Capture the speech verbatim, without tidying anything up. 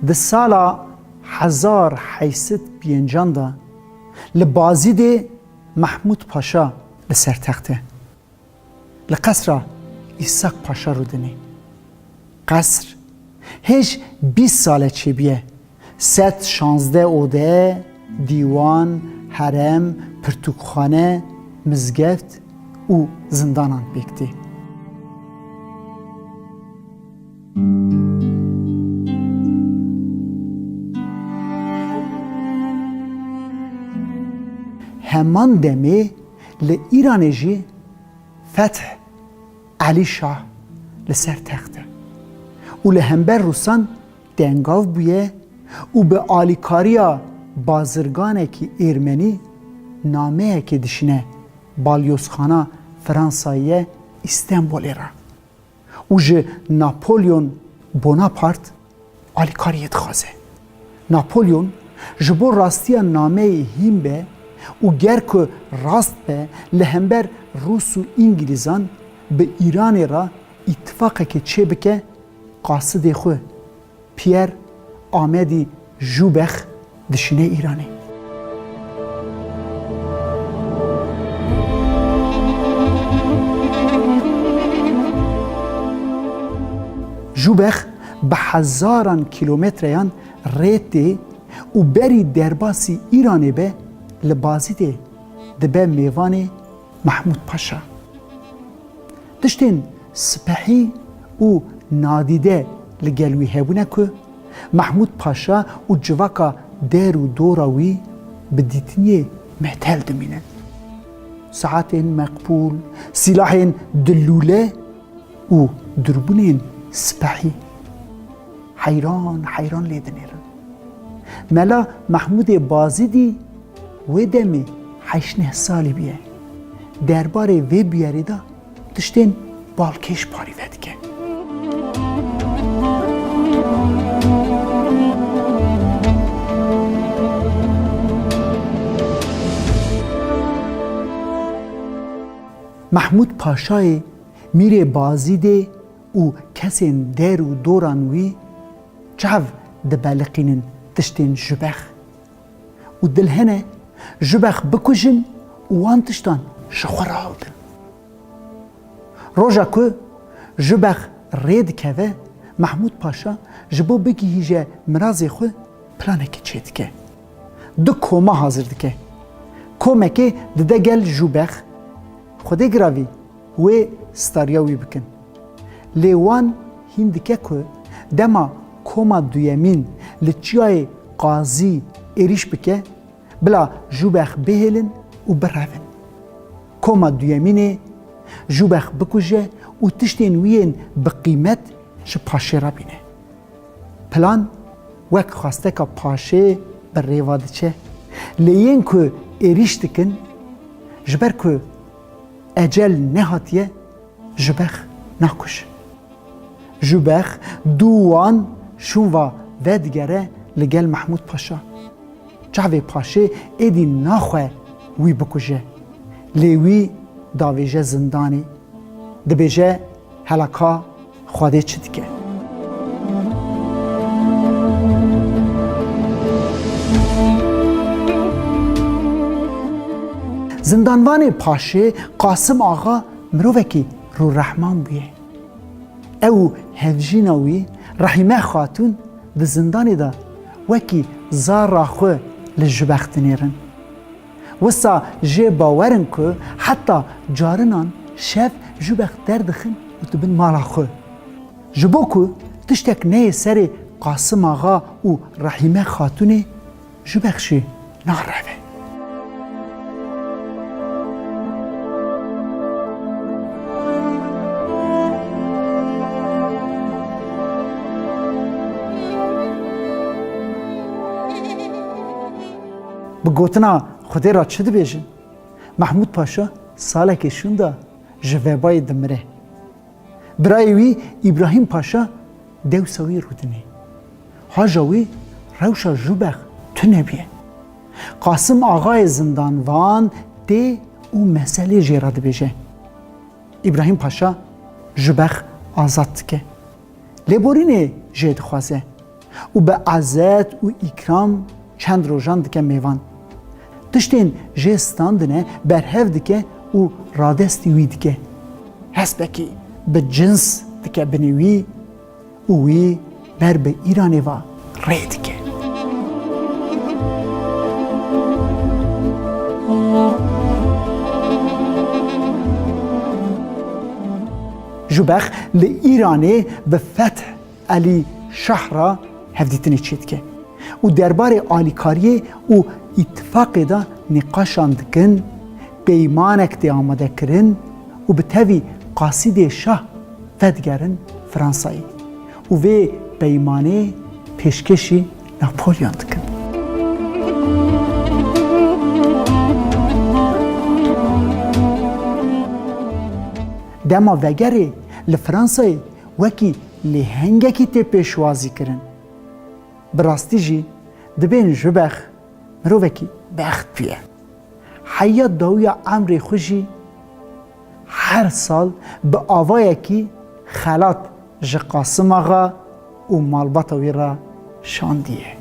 Di sala hezar heyt sed pêncan de li Bazîdê Mehmûd Paşa li ser text e. Li qesra Îshak Paşa rûdinê. Qesr hêj bîst sale çêbûye. Sed şazdeh ode, dîwan, herem, pirtûkxane, mizgeft û zindanan pêk tê. Heman demê li Îranê jî Feth Elî Şah li ser text e û li hember Rûsan tengav bûye û bi alîkariya bazirganekî êrmenî nameyekê dişîne balyozxana Fransayê ye Îstenbolê re û ji Napolyon Bonaparte alîkariyê dixwaze. Napolyon ji bo rastiya nameyê hîn be û ger ku rast be li hember Rûs û Îngilîzan bi Îranê re îtifaqekê çêbike, qasidê xwe Pierre Amedî Jûbex dişîne Îranê. Jûbex bi hezaran kîlometreyan rê tê û berî derbasî Îranê be li Bazîdê dibe mêvanê Mehmûd Paşa. Tiştên sipehî û nadîde li gel wî hebûne ku Mehmûd Paşa û civaka der û dora wî bi dîtiniyê metel dimînin. Saetên meqbûl, sîlahên di lûle û durbûnên sipehî heyran heyran lê dinêrin. Mela Mehmûdê Bazîdî wê demê heşt neh salî bûye. Derbarê vê bûyerê de tiştên balkêş parî vedike. Mehmûd Paşayê Mîrê Bazîdê û kesên der û doran wî çav dibeliqînin tiştên Jûbex û dilhene Jûbex bikujin û wan tiştan ji xwe rahildin. Roja ku Jûbex rê dikeve, Mehmûd Paşa ji bo bigihîje mirazê xwe planekê çêdike. Du koma hazir dike. Komekê dide gel Jûbex, Xwedê giravî wê stariya wî bikin. Lê wan hîn dike ku dema koma duyemîn li Çiyayê Qazî êrîş bike, bila Jûbex bihêlin û birevin. Koma duyemînê Jûbex bikuje û tiştên wî yên bi qîmet ji paşê re bîne. Plan wek xwesteka paşê bi rêva diçe. Lê yên ku êrîş dikin, ji ber ku ecel nehatiye, Jûbex nakujin. Jûbex dû wan şûn va vedigere li gel Mehmûd Paşa. Çavê paşê êdî naxwe wî bikuje. Lê wî davêje zindanê. Dibêje, hela ka Xwedê çi dike. Zindanvanê paşê Qasim Axa mirovekî rûrehman bûye. Ew û hevjîna wî Rehîme Xatûn di zindanê de wekî zara xwe li Jûbex dinêrin. Wisa jê bawer in ku heta carinan şev Jûbex derdixin û dibin mala xwe. Ji bo ku tiştek neyê serê Qasim Axa û Rehîme Xatûnê, Jûbex jî nareve. Bi gotina Xwedê re çi dibêjin? Mehmûd Paşa salekê şûnda ji vebayê dimire. Birayê wî Îbrahîm Paşa dewsa wî rûdinê. Haja wî rewşa Jûbex tune bûye. Qasim Axayê zindanvan tê û meselê jê re dibêje. Îbrahîm Paşa Jûbex azad dike. Lêborînê jê dixwaze û bi ezet û îkram çend rojan dike mêvan. Tiştên jê standine berhev dike û radestî wî dike. Hespekî bi cins dike binê wî û wî ber bi Îranê ve rê dike. Jûbex li Îranê bi Feth Elî Şah re hevdîtinê çêdike û derbarê alîkariyê û îtifaqê de nîqaşan dikin, peymanek tê amadekirin û bi tevî qasîdê şah vedigerin Fransayê û vê peymanê pêşkêşî Napolyon dikin. Dema vegerê li Fransayê wekî lêhengekî tê pêşwazî kirin. Bi rastî jî dibên Jûbex mirovekî bext bûye. Heya dawiya emrê xwe jî her sal bi avayekî xelat ji Qasim Axa û malbata wî re şandiye.